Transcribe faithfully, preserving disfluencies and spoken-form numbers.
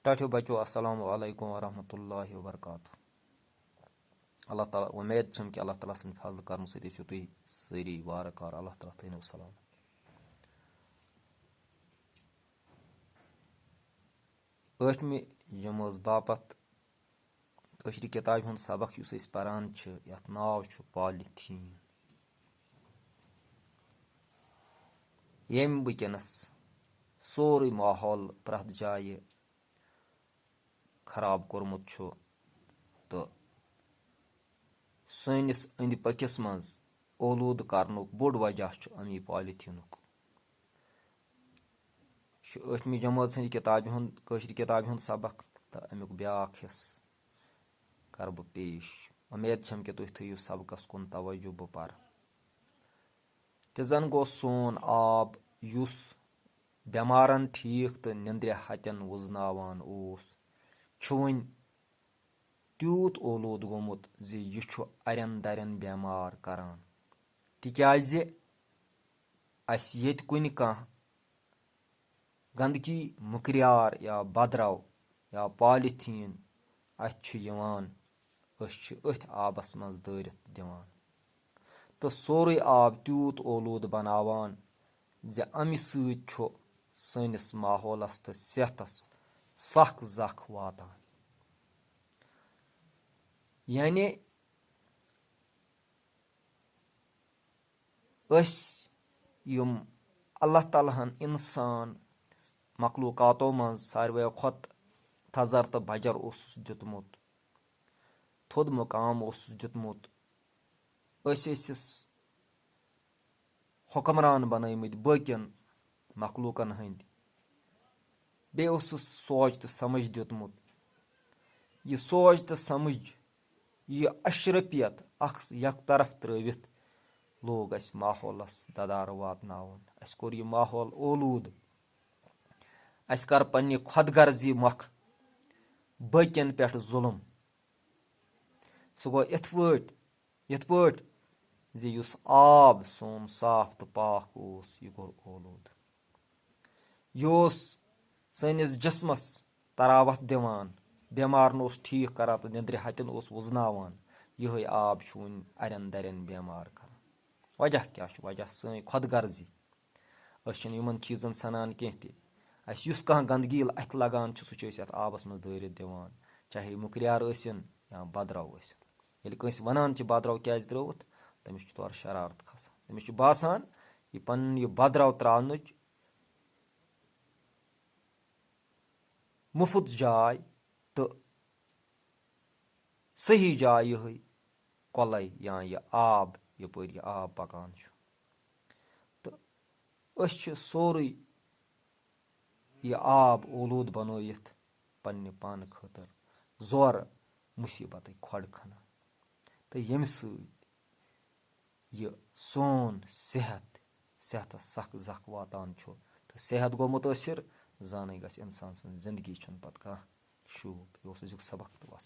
ٹاٹھیو بچو، السلام علیکم ورحمۃ اللہ وبرکاتہ۔ اللہ تعالیٰ، وۄمید چھم کہِ اللہ تعالیٰ سٕنٛدِ فضلہٕ کرمہٕ سۭتۍ ٲسِو تُہۍ سٲری وارٕ کارٕ۔ اللہ تعالیٰ تھٲینو سلامت۔ ٲٹھمہِ جمٲژ باپتھ کٲشرِ کِتابہِ ہُنٛد سبق یُس أسۍ پران چھِ، یَتھ ناو چھُ پالیتھیٖن۔ ییٚمۍ وٕنکیٚنَس سورُے ماحول پرٛٮ۪تھ جایہِ خراب کوٚرمُت چھُ تہٕ سٲنِس أنٛدۍ پٔکِس منٛز اولوٗدٕ کرنُک بوٚڑ وجہ چھُ اَمی پالیتھیٖنُک۔ یہِ چھُ ٲٹھمہِ جمٲژ ہٕنٛدِ کِتابہِ ہُنٛد، کٲشرِ کِتابہِ ہُنٛد سبق، تہٕ اَمیُک بیٛاکھ حصہٕ کرٕ بہٕ پیش۔ اُمید چھم کہِ تُہۍ تھٲیِو سبقس کُن توجہ، بہٕ پرٕ۔ تہِ زن گوٚو سون آب، یُس بٮ۪مارن ٹھیٖک تہٕ نِندرِ ہتٮ۪ن وُزناوان اوس، چھُ وۄنۍ تیوٗت اولوٗدٕ گوٚمُت زِ یہِ چھُ اَرٮ۪ن دَرٮ۪ن بٮ۪مار کران، تِکیازِ اَسہِ ییٚتہِ کُنہِ کانٛہہ گندگی، مُکریار یا بدرو یا پالیتھیٖن اَتھِ چھُ یِوان، أسۍ چھِ أتھۍ آبس منٛز دٲرِتھ دِوان تہٕ سورُے آب تیوٗت اولوٗدٕ بناوان زِ اَمہِ سۭتۍ چھُ سٲنِس ماحولس تہٕ صحتس سخ زخ واتان۔ یعنی أسۍ یِم اللہ تعالیٰ ہن اِنسان مخلوٗقاتو منٛز ساروِیو کھۄتہٕ تھزر تہٕ بجر اوسُس دیُتمُت، تھوٚد مقام اوسُس دیُتمُت، أسۍ ٲسِس حُکمران بنٲومٕتۍ باقین مخلوٗقن ہٕنٛدۍ۔ بیٚیہِ اوسُس سونچ تہٕ سمجھ دیُتمُت۔ یہِ سونچ تہٕ سمجھ، یہِ اشرفیت اکھ یک طرف ترٲوِتھ، لوگ اسہِ ماحولس ددارٕ واتناوُن۔ اسہِ کوٚر یہِ ماحول اولوٗدٕ۔ اسہِ کٔر پننہِ خۄد غرضی مۄکھ باقین پٮ۪ٹھ ظلم۔ سُہ گوٚو یِتھ پٲٹھۍ، یِتھ پٲٹھۍ زِ یُس آب سون صاف تہٕ پاک اوس، یہِ گوٚو اولوٗدٕ۔ یہِ اوس سٲنِس جسمس تراوتھ دِوان، بٮ۪مارن اوس ٹھیٖک کران تہٕ نِندرِ ہتٮ۪ن اوس وُزناوان۔ یِہوٚے آب چھُ وۄنۍ اَرٮ۪ن دَرٮ۪ن بٮ۪مار کران۔ وجہ کیٛاہ چھُ؟ وجہ سٲنۍ خۄد غرضی۔ أسۍ چھِنہٕ یِمن چیٖزن سنان کینٛہہ تہِ۔ اَسہِ یُس کانٛہہ گندگی اَتھِ لگان چھُ، سُہ چھِ أسۍ اَتھ آبس منٛز دٲرِتھ دِوان، چاہے مُکریار ٲسِن یا بدرو ٲسِن۔ ییٚلہِ کٲنٛسہِ وَنان چھِ بدرو کیٛازِ ترٲوٕتھ، تٔمِس چھُ تورٕ شرارت کھسان۔ تٔمِس چھُ باسان، یہِ پَنُن یہِ بدرو ترٛاونٕچ مُفت جاے تہٕ صحیح جاے یِہوٚے کۄلَے یا یہِ آب، یَپٲرۍ یہِ آب پَکان چھُ۔ تہٕ أسۍ چھِ سورُے یہِ آب اولوٗد بنٲیِتھ پننہِ پانہٕ خٲطرٕ زورٕ مُصیٖبتٕکۍ کھۄڈ کھنان۔ تہٕ ییٚمہِ سۭتۍ یہِ سون صحت، صحتس سخ زخ واتان چھُ تہٕ صحت گوٚو مُتٲثر، زانٕے گژھِ اِنسان سٕنٛز زندگی چھُنہٕ پتہٕ کانٛہہ شوٗب۔ یہِ اوس أزیُک سبق تہٕ وَس۔